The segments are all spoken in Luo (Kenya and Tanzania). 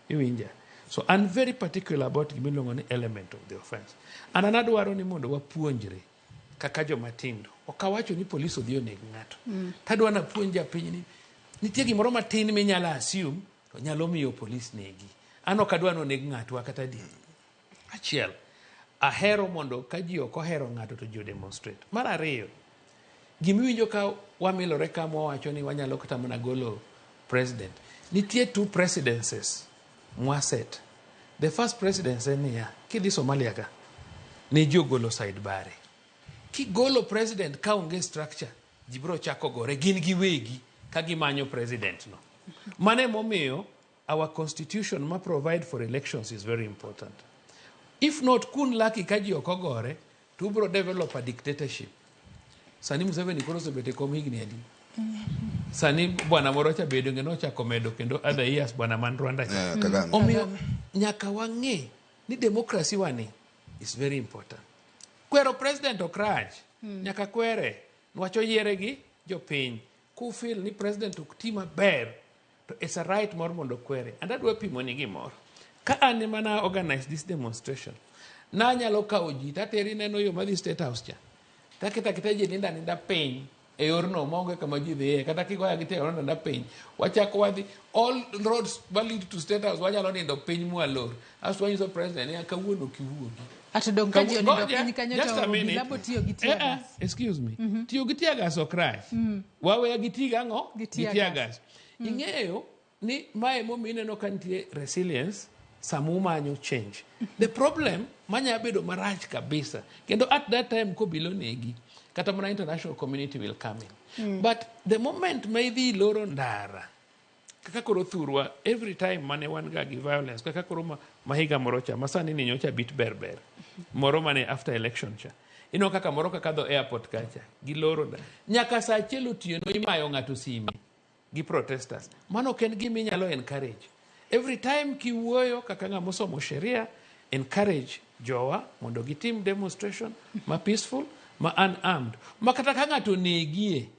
Iwinja? So I'm very particular about gimiluongo ni element of the offense. An adwaro ni mondo wapuonjre kaka joma tindo. Ok awacho ni polis odhi oneg ng'ato. Tadwa napuonj japiny ni nitie gimoro matin minyalo assume to nyalo miyo polis negi. An ok adwa ni oneg ng'atwa kata di. Achiel, ahero mondo ka ji ok ohero ng'ato to ji demonstrate. Mar ariyo, gimiwinjo ka wamilore ka mwawacho ni wanyalo kata mana golo president. Nitie two presidencies mwaset. The first presidency en niya, kidhi Somalia ka, ne ji ogolo Siad Barre. Kigolo president ka onge structure, ji biro chako gore gin giwegi ka gimanyo president no. Mano emomiyo our constitution ma provide for elections is very important. If not, kun lucky ka ji ok ogore, to ubiro develop a dictatorship. Sani Museveni koro osebet e kom higni adi? Sani bwana moro cha bedo ng'e nochako medo kendo other years bwana man Rwanda cha. Kagame. Omiyo nyaka wang'e ni democracy wani is very important. Kwero president ok rach. Nyaka kwere. Nwach oyiere gi jopiny. Kufeel ni president ok ti maber to it's a right moro mondo kwere. And adwa pimo ni gimoro. Ka an ema na organize this demonstration, nanyalo kawo ji tateri neno yo madhi State House cha. Taketa aketa ji nindo aninda piny e yorno maonge kama ji dhiye kata kigoya gi tielo nindo piny wachako wadhi all roads ma lead to State House wanyalo nindo piny mwalor asto wanyiso president niya kawuono ok iwuogi. Ato dong' ka ji onindo Ngoja, piny kanyo just to a minute. obila botiyo gi tear gas. Excuse me. Tiyo gi tear gas ok rach. Waweya gi ti gang'o? Gi tear tear gas. gas. Ing'eyo ni mae emomiyo ineno ka nitie resilience sama umanyo change. The problem manya bedo marach kabisa kendo at that time kobilo negi kata mana international community will come in. But the moment ma idhi iloro ndara kaka koro thurwa every time mane wan ga gi violence kaka koro ma higa moro cha ma sani ni nyocha bit ber ber moro mane after election cha ineno kaka moro kaka dho airport kacha giloro nyaka saa achiel otieno imayo ng'ato sime gi protesters. Mano ok en gima inyalo encourage. Every time kiwuoyo kaka ng'ama osomo sheria, encourage jowa mondo gitim demonstration ma peaceful, ma unarmed, ma kata ka ng'ato onegie,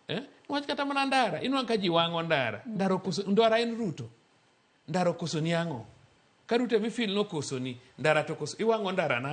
eh? Niwach kata mana ndara inwang'o ka ji wang'o ndara. Ndara okoso, ndara en Ruto, ndara okosoni ang'o? Ka Ruto emi feel nokosoni ndara to koso iwang'o ndara na.